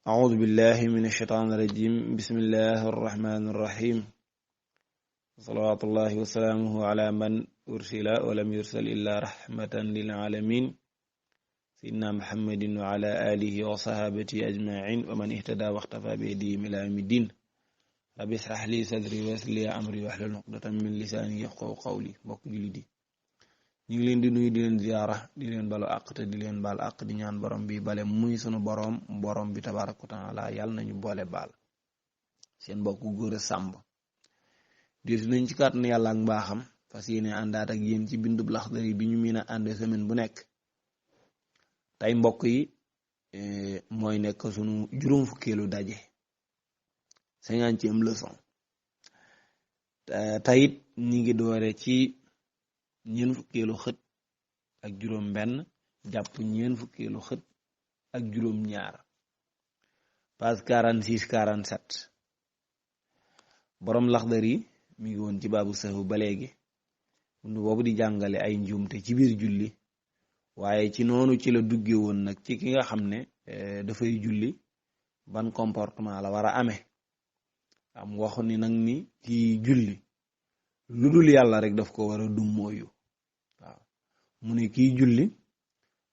أعوذ بالله من الشيطان الرجيم بسم الله الرحمن الرحيم صلوات الله وسلامه على من أرسل ولم يرسل إلا رحمة للعالمين سيدنا محمد وعلى آله وصحابته أجمعين ومن اهتدى واختفى بهديهم إلى يوم الدين رب اشرح لي صدري ويسر لي أمري واحلل عقدة من لساني يفقهوا قولي mbokk jullit yi ñu ngi leen di nuyu di leen ziyaara di leen balu àq te di leen baal àq di ñaan borom bi bale muy sunu borom bi tabaaraka wa taala yàlla nañu boole baal seen mbokk góor a sàmb diir nañ ci kàttan yàlla ak mbaaxam fas yéene àndaat ak yéen ci bindub Laxdari bi ñu mën a ànd semaine bu nekk tey mbokk yi mooy nekk sunu juróom fukkeelu daje 50e leçon tayit ñi ngi doore ci ñeen fukkeelu xët ak juróom benn jàpp ñeen fukkeelu xët ak juróom ñaar page 46-47 borom Laxdari mi ngi woon ci baabu sahwu ba léegi buntu boobu di jàngale ay njuumte ci biir julli waaye ci noonu ci la dugge woon nag ci ki nga xam ne dafay julli ban comportement la war a amee am waxu ni nag ni kii julli lu dul yàlla rek daf ko war a dummóoyu waaw mu ne kii julli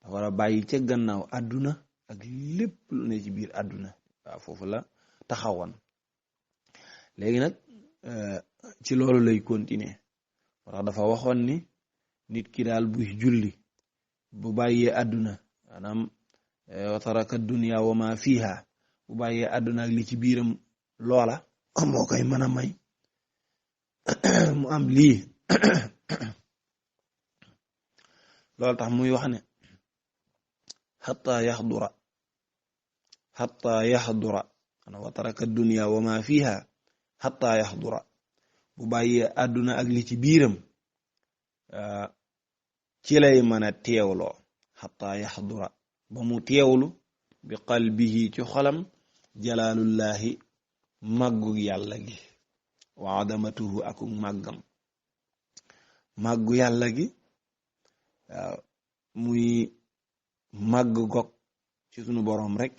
dafa war a bàyyi ca gannaaw àdduna ak lépp lu ne ci biir àdduna waaw foofu la taxawoon léegi nag ci loolu lay continuer wax dafa waxoon ni nit ki daal buy julli bu bàyyee àdduna maanaam wa taraka dunya wa ma fiha bu bàyyee àdduna ak li ci biiram loola moo koy mën a may mu am lii loolu tax muy wax ne xataa yaxdura ana wa taraka dunya wa ma fiha xataa yaxdura bu bàyyee àdduna ak li ci biiram ci lay mën a teewloo xataa yaxdura ba mu teewlu bi qalbihi ci xolam jalaalullahi màggu yàlla gi wa adamatuhu ak màggu yàlla gi waaw muy màgg gog ci sunu boroom rek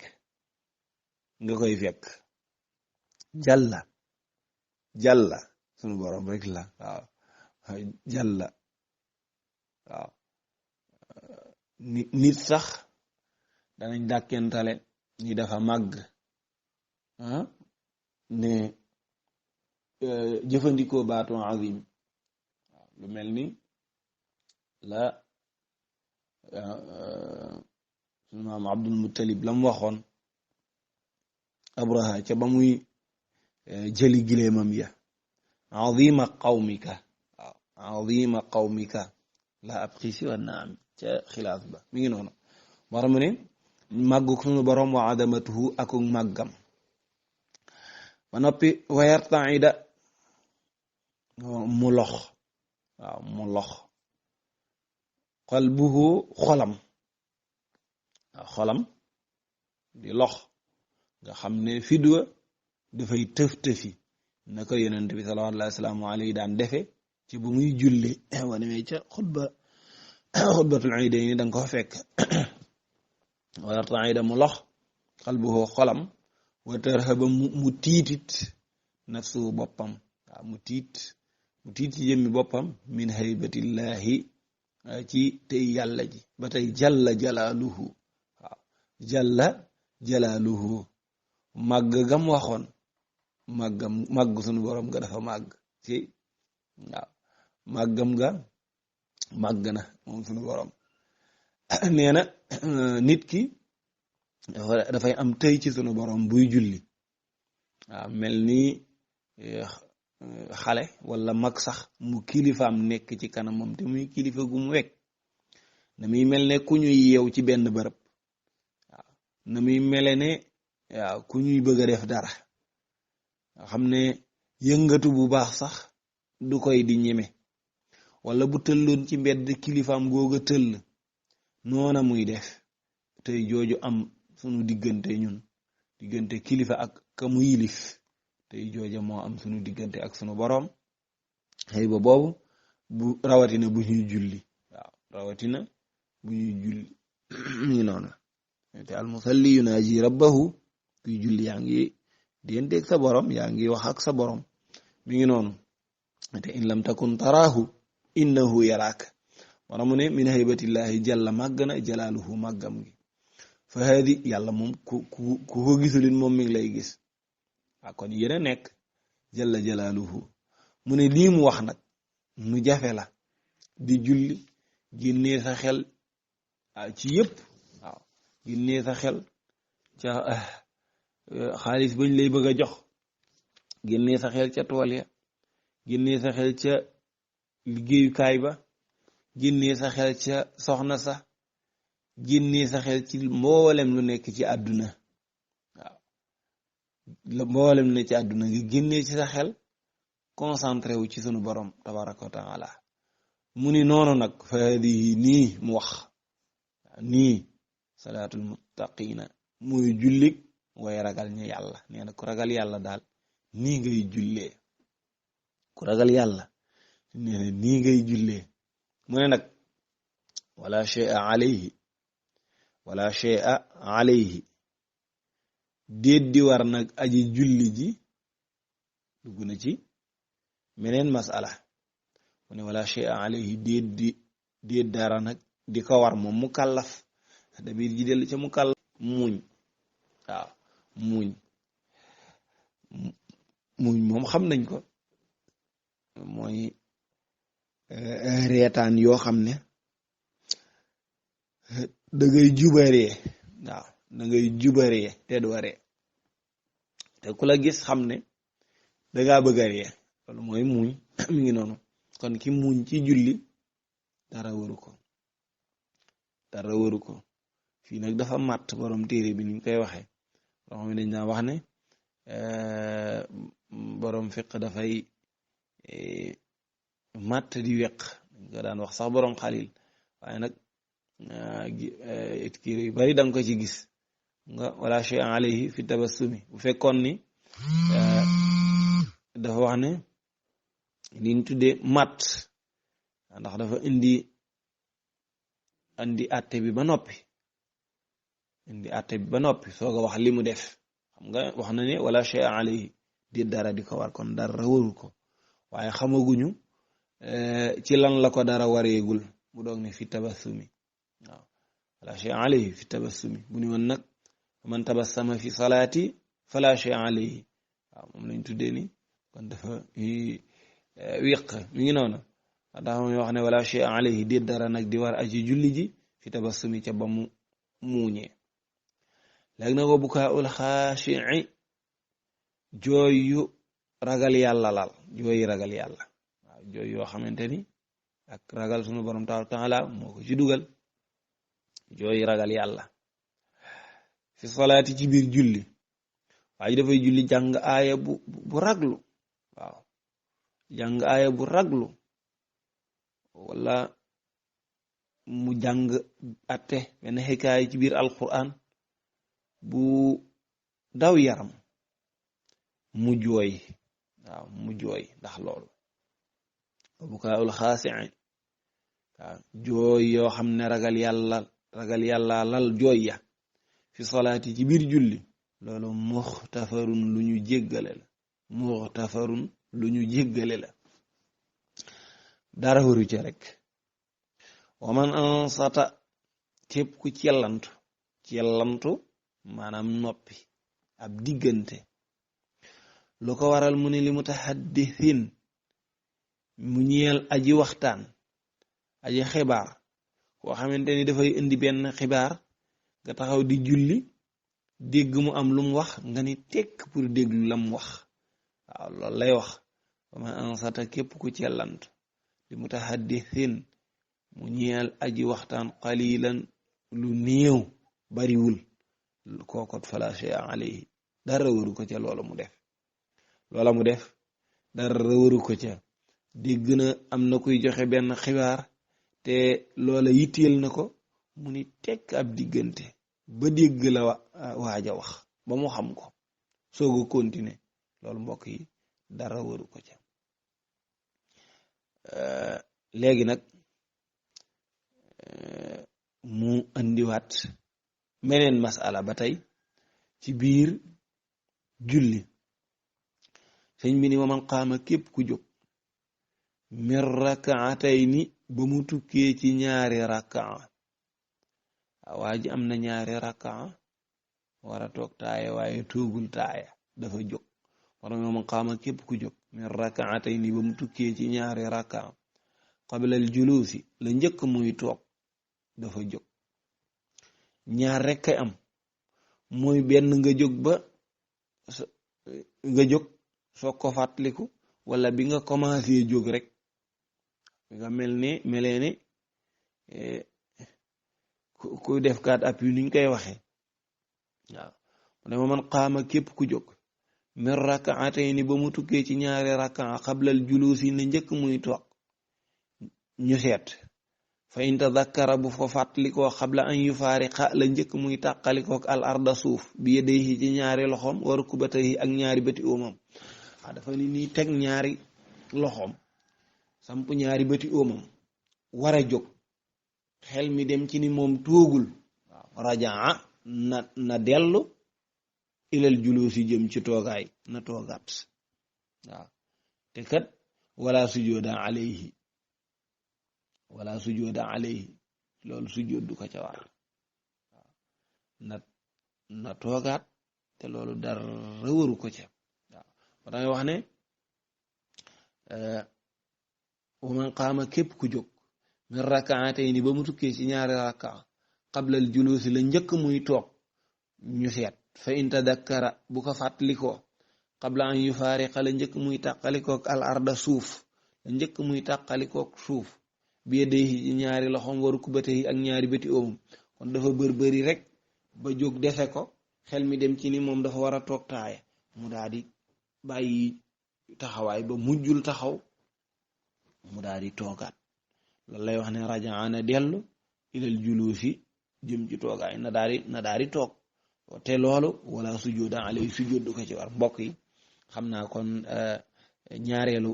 nga koy fekk jalla sunu boroom rek la waaw jalla waaw nit sax danañ dàkkentale ñi dafa màgg ne jëfandikoo baatu azim waaw lu mel ni la sunu maam Abdul Muttalib lam waxoon Abraha ca ba muy jëli gileemam ya azima qawmika waaw azima qawmika la abqi siwa naam ca xilaas ba mi ngi noonu war mu ne màggu sunu borom wa adamatuhu ak màggam ba noppi wayartaida mu lox waaw mu lox qalbuhu xolam waaw xolam di lox nga xam ne fidwa dafay tëf-tëfi na ko yonent bi sallallahu alayhi daan defe ci bu muy julli wa demee ca xutbatul iidayni danga ko fekk wayartaida mu lox qalbuhu xolam wa tarhaba mu tiitit nafsu boppam waaw mu tiit ci jëmmi boppam min haybatillahi ci tey yàlla ji ba tey jalla jalaaluhu waaw jalla jalaaluhu màgg gam waxoon màgg sunu borom nga dafa màgg ci waaw màggam nga màgg na moom sunu borom nee na nit ki dafay am tey ci sunu borom buy julli waaw mel ni xale wala mag sax mu kilifaam nekk ci kanamam te muy kilifa gu mu wekk na muy mel ne ku ñuy yeew ci benn bërëb waaw na muy mele ne waaw ku ñuy bëgg a def dara nga xam ne yëngatu bu baax sax du koy di ñeme wala bu tëlloon ci mbedd kilifaam googa tëll noona muy def tey jooju am sunu diggante kilifa ak ka mu yilif tey jooja moo am sunu diggante ak sunu boroom xëy ba boobu bu rawatina bu ñuy julli waaw rawatina bu ñuy julli ñu noonu te al musalli yunaaji rabbahu kuy julli yaa ngi dénteeg sa borom yaa ngi wax ak sa borom mi ngi noonu te in lam takun taraahu innahu yaraaka wara mu ne min haybatillahi jalla màgg na jalaaluhu màggam gi fa haadi yàlla moom ku ko gisulin moom mi ngi lay gis waaw kon yéen a nekk jalla jalaaluhu mu ne lii mu wax nag nu jafe la di julli génnee sa xel ci yëpp waaw génnee sa xel ca xaalis bañ lay bëgg a jox génnee sa xel ca tool ya génnee sa xel ca liggéeyukaay ba génnee sa xel ca soxna sa génnee sa xel ci mboolem lu nekk ci àdduna waaw mboolem lu nekk ci àdduna nga génnee ci sa xel concentré wu ci sunu borom tabaraka wa taala mu ni noonu nag fa hadihi nii mu wax nii salaatul muttaqina muy jullik way ragal ñi yàlla nee na ku ragal yàlla daal nii ngay jullee ku ragal yàlla nee na nii ngay jullee mu ne nag wala shay'a alayhi déet di war nag aji julli ji dugg na ci meneen masala mu ne wala shay'a alayhi déet dara nag di ko war moom mu kàllaf dabir ji dellu ca mu kàllaf muñ waaw muñ moom xam nañ ko mooy reetaan yoo xam ne da ngay jubaree waaw da ngay jubaree te du waree te ku la gis xam ne dangaa bëgg a ree loolu mooy muñ mi ngi noonu kon ki muñ ci julli dara waru ko fii nag dafa màtt borom téere bi niñ koy waxee loo xam ne dañ naa wax ne borom fiq dafay màtt di weq dañ ko daan wax sax borom xalil waaye nag kiir yu bari danga ko ci gis nga wala shay alayhi fi tabassumi bu fekkoon ni dafa wax ne liñ tuddee màtt ndax dafa indi atte bi ba noppi soog a wax li mu def xam nga wax na ne wala shay alayhi di dara di ko war kon dara waru ko waaye xamaguñu ci lan la ko dara wareegul mu doog ne fi tabassumi waaw wala shay alayhi fi tabassumi bu ni woon nag man tabassama fi salaati fala shay alayhi waaw moom lañ tuddee ni kon dafa wiq mi ngi noonu ndax moom wax ne wala shay alayhi di dara nag di war aji julli ji fi tabassumi ca ba mu muuñee léegi nag wa bukaa'ul xaashi'i jooy yu ragal yàlla lal jooyi ragal yàlla waaw jooy yoo xamante ni ak ragal sunu borom taala moo ko ci dugal jooyi ragal yàlla fi salaati ci biir julli waaye dafay julli jàng aaya bu raglu waaw jàng aaya bu raglu wala mu jàng atte benn xikaaya ci biir alquran bu daw yaram mu jooy waaw mu jooy ndax loolu bukaa'ul xaasi'i waaw jooy yoo xam ne ragal yàlla lal jooy ya fi salaati ci biir julli loolu muxtafarun lu ñu jéggale la dara waru ca rek wa man ansata képp ku cellantu maanaam noppi ab diggante lu ko waral mu ne li mutahaddithin mu ñeel aji waxtaan aji xibaar koo xamante ni dafay indi benn xibaar nga taxaw di julli dégg mu am lu mu wax nga ni tekk pour déglu la mu wax waaw loolu lay wax wa man ansata képp ku cellantu li mutahaddithin mu ñeel aji waxtaan qalilan lu néew bariwul kookot fala shay alayhi dara waru ko ca loola mu def dara waru ko ca dégg na am na kuy joxe benn xibaar te loola yitteel na ko mu ni tekk ab diggante ba dégg la waaja wax ba mu xam ko soog a continuer loolu mbokk yi dara waru ko ca léegi nag mu andiwaat meneen masala ba tey ci biir julli sëñ bi ni wa man qaama képp ku jóg min rakaatayni ba mu tukkee ci ñaari rakaa waa ji am na ñaari rakaa war a toog taaya waaye toogul taaya dafa jóg war wa man qaama képp ku jóg min rakaatayni ba mu tukkee ci ñaari rakaa qabla al juluusi la njëkk muy toog dafa jóg ñaar rekk kay am mooy benn nga jóg ba nga jóg soo ko fàttaliku wala bi nga commencé jóg rek nga melee ne kuy def kaat appui nuñ koy waxe waaw mu ne ma man qaama képp ku jóg min rakaatayni ba mu tukkee ci ñaari rakaa xablal juluusi na njëkk muy toog ñu seet fa in tadakkara bu fa fàttalikoo xabla an yufaariqa la njëkk muy tàqalikook al arda suuf bi yadayhi ci ñaari loxoom wa rukbatayhi ak ñaari bëti óomam dafa ni nii teg ñaari loxoom samp ñaari bëti óomam war a jóg xel mi dem ci ni moom toogul waaw rajaa na dellu ilal julusi jëm ci toogaay na toogaat waaw te kat wala sujooda alayhi loolu sujood du ko ca war waaw na toogaat te loolu dara waru ko ca waaw dangay wax ne wa man qaama képp ku jóg min rakaatayni ba mu tukkee ci ñaari rakaa qablal julusi la njëkk muy toog ñu seet fa in tadakkara bu ko fàttalikoo qabla an yufaariqa la njëkk muy tàqalikook al arda suuf la njëkk muy tàqalikook suuf bi yadayhi ci ñaari loxoom waru kubatayhi ak ñaari bëti óomam kon dafa bëri rek ba jóg defe ko xel mi dem ci ni moom dafa war a toog taaya mu daal di bàyyi taxawaay ba mujjul taxaw mu daal di toogaat loolu lay wax ne rajaa na dellu ilal julusi jëm ci toogaay na daal di toog te loolu wala sujooda alay sujood du ko ci war mbokk yi xam naa kon ñaareelu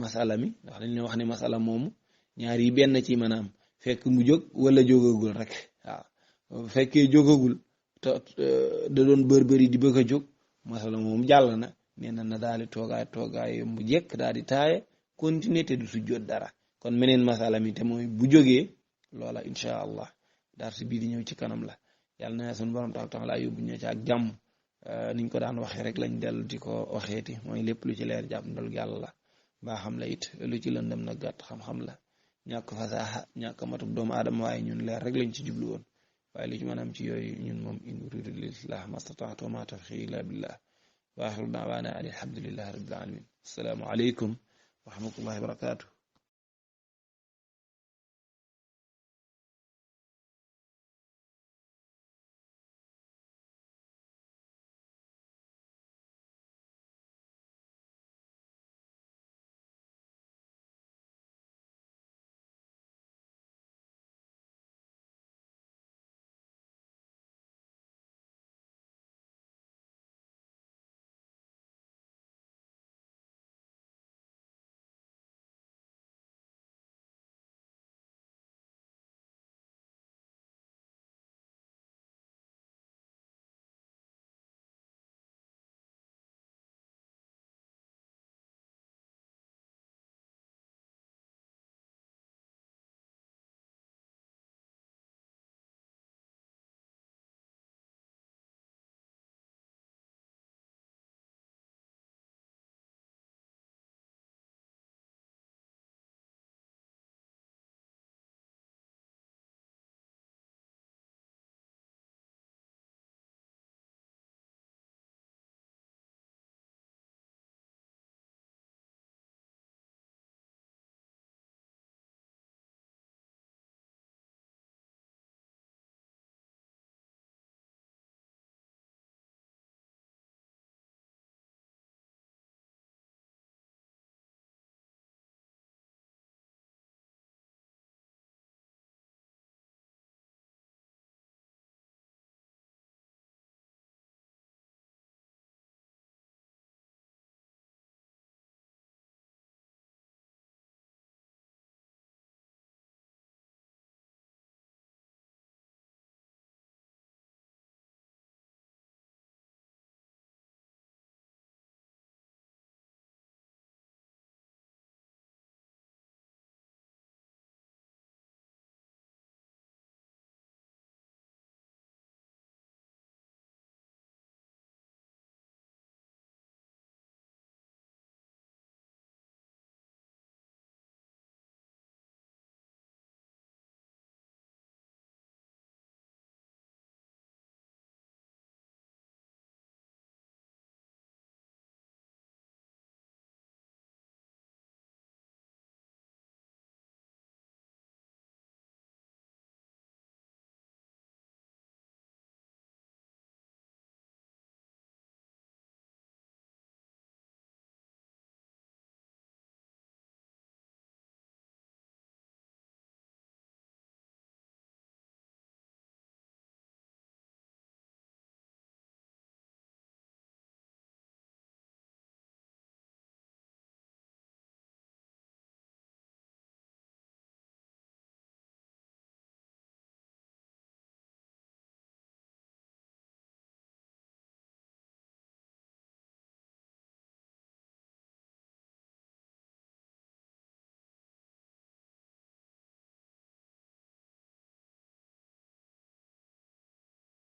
masala mi ndax dañ leen wax ne masala moomu ñaar yi benn ci maanaam fekk mu jóg wala jógagul rek waaw fekkee jógagul te da doon bëri di bëgg a jóg masala moom jàll na nee na daal di toogaay mu jekk daal di taaye continuer te du sujjoot dara kon meneen masala mi te mooy bu jógee loola incha allah dar si bii di ñëw ci kanam la yàlla na suñu borom taala yóbbu ñu ci ak jàmm niñ ko daan waxee rek lañ dellu di ko waxeeti mooy lépp lu ci leer jàpp ndal yàlla la baa xam la it lu ci lëndëm nag gàtt xam-xam la ñàkk fasaaxa ñàkk matub doomu aadama waaye ñun leer rek lañ ci jublu woon waaye lu ci mën am ci yooyu ñun moom in uridu lil islah mastataatu ma tawfiqi illa billah wa axiru daawaana an alhamdulillahi rabbil alamin assalaamu aleykum wa rahmatullahi wa barakatuh